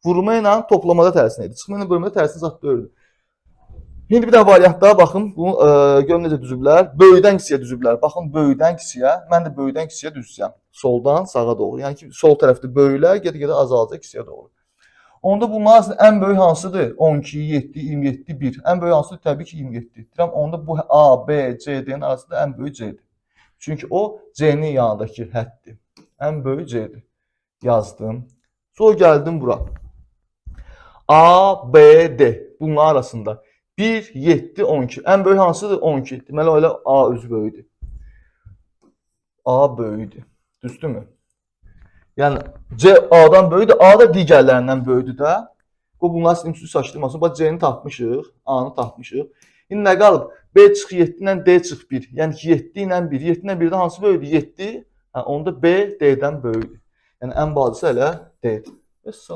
Vurma ilə toplamada tərsinə idi. Çıxma ilə bölmədə tərsinə zad deyildi. İndi bir də variantlara baxın. Bunu görün necə düzüblər. Böyükdən kiçiyə düzüblər. Baxın böyükdən kiçiyə. Mən də böyükdən kiçiyə düzəcəm. Soldan sağa doğru. Yəni ki, sol tərəfdə böyüklər gedə-gedə azalacaq kiçiyə doğru. Onda bunların arasında ən böyük hansıdır? 12, 7, 27, 1. Ən böyük hansıdır? Təbii ki 27. Deyirəm, onda bu A, B, C, D-nin arasında ən böyük C-dir. Çünki o C-nin yanındakı həddir. Ən böyük C-dir. Yazdım. Sonra gəldim bura. A, B, D. Bunların arasında 1, 7, 12. Ən böyük hansıdır? 12. Deməli elə A özü böyükdür. A böyükdür. Düzdürmü? Yəni C A-dan böyükdür, A da digərlərindən böyükdür də. Bu bunlar sizin üstü saçdırmasın. Bax C-ni tapmışıq, A-nı tapmışıq. İndi nə qalıb? B çıx 7 ilə D çıx 1. Yəni ki 7 ilə 1. 7 ilə 1-dən hansı böyükdür? 7. Hə, onda B D-dən böyükdür. Yəni ən bacısı elə D-dir. Vəssalam.